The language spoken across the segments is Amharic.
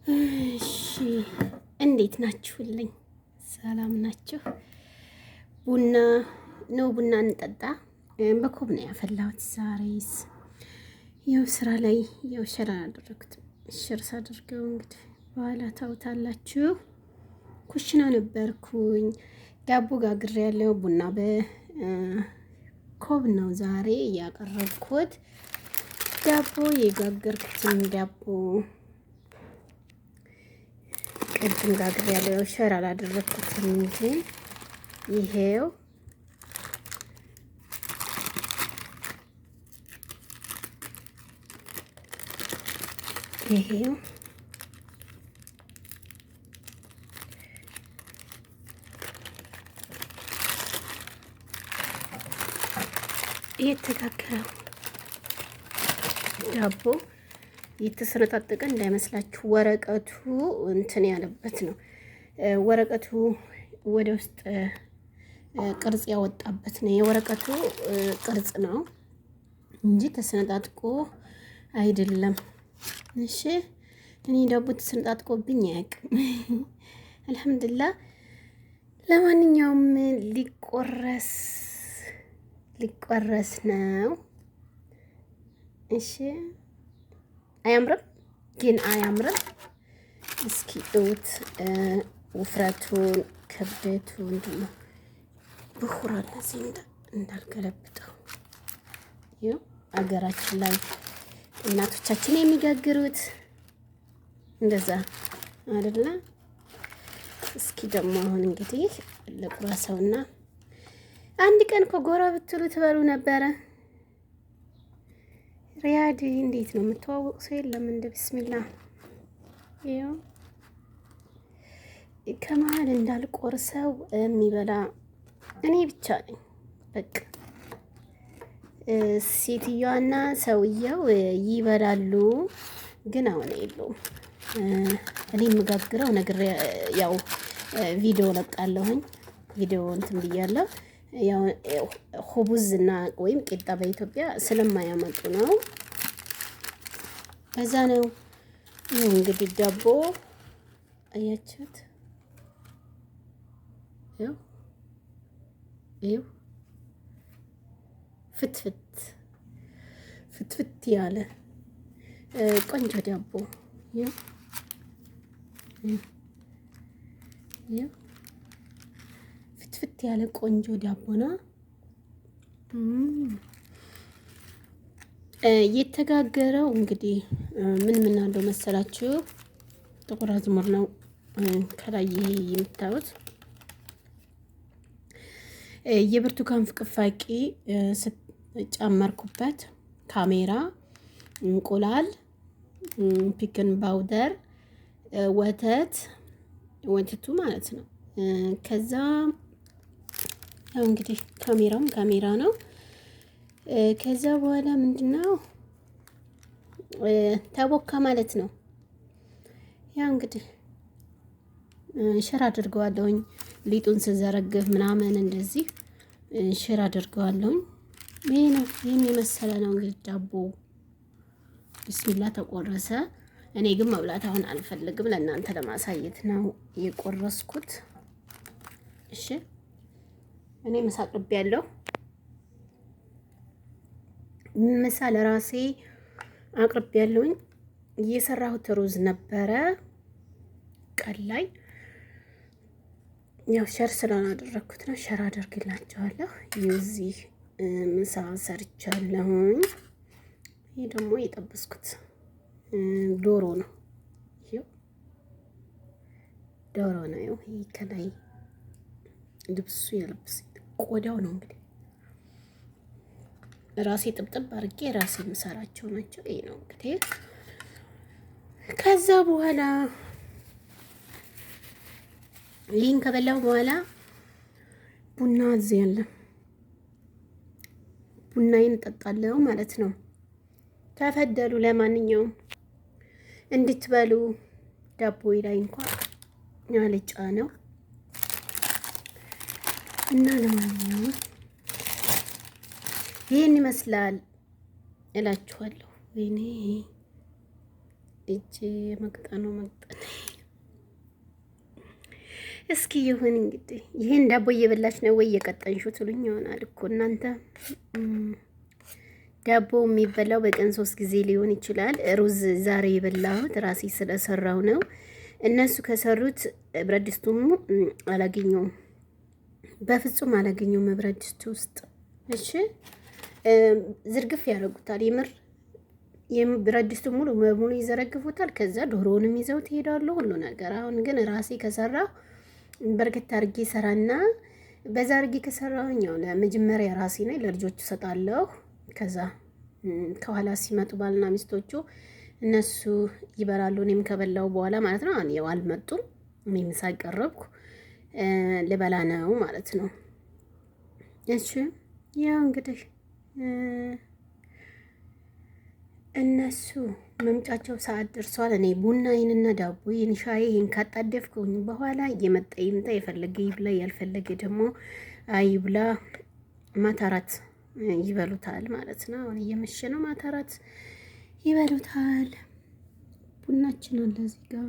እሺ እንዴት ናችሁልኝ? ሰላም ናችሁ? ቡና ነው፣ ቡና እንጠጣ። በኮብ ነው ያፈላሁት ዛሬስ። ያው ስራ ላይ ያው share አላደረኩትም። Share ሳደርገው እንግዲህ በኋላ ታውታላችሁ። ኩሽና ነበርኩኝ። ዳቦ ጋግሬ ያለው ቡና በኮብ ነው ዛሬ ያቀረብኩት። ዳቦ የጋገርኩትን ዳቦ ቅድም ጋግሬ ያለው share አላደረኩትም እንጂ ይሄው ይሄው የተጋገረው ዳቦ የተሰነጣጠቀ እንዳይመስላችሁ፣ ወረቀቱ እንትን ያለበት ነው። ወረቀቱ ወደ ውስጥ ቅርጽ ያወጣበት ነው። የወረቀቱ ቅርጽ ነው እንጂ ተሰነጣጥቆ አይደለም። እሺ እኔ ዳቦ ተሰነጣጥቆብኝ አያውቅም። አልሐምዱሊላህ። ለማንኛውም ሊቆረስ ሊቆረስ ነው። እሺ አያምርም? ግን አያምርም? እስኪ እውት ውፍረቱን ክብደቱን ደግሞ ብኩር አለ እዚህ እንዳልገለብጠው። ይኸው አገራችን ላይ እናቶቻችን የሚጋግሩት እንደዛ አይደለ? እስኪ ደግሞ አሁን እንግዲህ ልቁረሰውና አንድ ቀን እኮ ጎራ ብትሉ ትበሉ ነበረ። ሪያድ እንዴት ነው የምተዋወቅ ሰው የለም። እንደ ብስሚላ ይኸው ከመሀል እንዳልቆርሰው የሚበላ እኔ ብቻ ነኝ። በቃ ሴትዮዋና ሰውየው ይበላሉ፣ ግን አሁን የለውም። እኔ የምጋግረው ነግሬ ያው ቪዲዮ ለቃለሁኝ። ቪዲዮ እንትን ብያለሁ። ያው خبز እና ወይም ቂጣ በኢትዮጵያ ስለማያመጡ ነው። በዛ ነው። ይኸው እንግዲህ ዳቦ አያችሁት? ይኸው ይኸው ፍትፍት ፍትፍት ያለ ቆንጆ ዳቦ ይኸው ይኸው ፍትፍት ያለ ቆንጆ ዳቦ ነው። የተጋገረው እንግዲህ ምን ምን አለው መሰላችሁ? ጥቁር አዝሙድ ነው ከላይ ይሄ የምታዩት የብርቱካን ፍቅፋቂ ጨመርኩበት፣ ካሜራ፣ እንቁላል፣ baking powder፣ ወተት ወተቱ ማለት ነው። ከዛ ያው እንግዲህ ካሜራውም ካሜራ ነው። ከዛ በኋላ ምንድነው ተቦካ ማለት ነው። ያው እንግዲህ share አድርገዋለሁኝ ሊጡን ስዘረግፍ ምናምን እንደዚህ share አድርገዋለሁኝ። ይሄ ነው ይህን የመሰለ ነው እንግዲህ ዳቦ ቢስሚላ ተቆረሰ። እኔ ግን መብላት አሁን አልፈልግም፣ ለእናንተ ለማሳየት ነው የቆረስኩት። እሺ እኔ ምሳ አቅርቤያለሁ። ምሳ ለራሴ አቅርቤያለሁኝ። እየሰራሁት ሩዝ ነበረ ቀን ላይ ያው share ስላላደረግኩት ነው። Share አደርግላችኋለሁ። የዚህ ምሳ ሰርቻለሁኝ። ይህ ደግሞ የጠበስኩት ዶሮ ነው። ይኸው ዶሮ ነው። ይሄ ከላይ ልብሱ የልብስ ቆዳው ነው እንግዲህ ራሴ ጥብጥብ አድርጌ ራሴ የምሰራቸው ናቸው። ይሄ ነው እንግዲህ። ከዛ በኋላ ይህን ከበላሁ በኋላ ቡና እዚህ ያለ ቡናዬን እጠጣለሁ ማለት ነው። ተፈደሉ። ለማንኛውም እንድትበሉ ዳቦ ላይ እንኳን አልጫ ነው እና ለማንኛውም ይህን ይመስላል እላችኋለሁ። ወይኔ እጅ መቅጠኑ መቅጠን እስኪ ይሁን እንግዲህ። ይህን ዳቦ እየበላች ነው ወይ እየቀጠንሹ ትሉኝ ይሆናል እኮ እናንተ። ዳቦ የሚበላው በቀን 3 ጊዜ ሊሆን ይችላል። ሩዝ ዛሬ የበላሁት ራሴ ስለሰራው ነው። እነሱ ከሰሩት ብረት ድስቱም አላገኘውም፣ በፍጹም አላገኘውም ብረት ድስቱ ውስጥ። እሺ ዝርግፍ ያደርጉታል። የምር ብረት ድስቱ ሙሉ በሙሉ ይዘረግፉታል። ከዛ ዶሮውንም ይዘው ትሄዳሉ፣ ሁሉ ነገር። አሁን ግን ራሴ ከሰራሁ በርከት አድርጌ ሰራና በዛ አድርጌ ከሰራሁኝ ያው ለመጀመሪያ ራሴ ነኝ ለልጆቹ እሰጣለሁ። ከዛ ከኋላ ሲመጡ ባልና ሚስቶቹ እነሱ ይበላሉ። እኔም ከበላው በኋላ ማለት ነው። ያው አልመጡም። እኔ ምሳ ቀረብኩ ልበላ ነው ማለት ነው። እሺ ያው እንግዲህ እነሱ መምጫቸው ሰዓት ደርሷል። እኔ ቡናዬንና ዳቦዬን ሻዬን ካጣደፍኩኝ በኋላ እየመጣ ይምጣ፣ የፈለገ ይብላ፣ ያልፈለገ ደግሞ አይብላ። ማታ እራት ይበሉታል ማለት ነው። አሁን እየመሸ ነው። ማታ እራት ይበሉታል። ቡናችን አለ እዚህ ጋር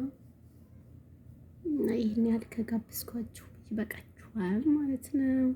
እና ይህን ያህል ከጋበዝኳችሁ ይበቃችኋል ማለት ነው።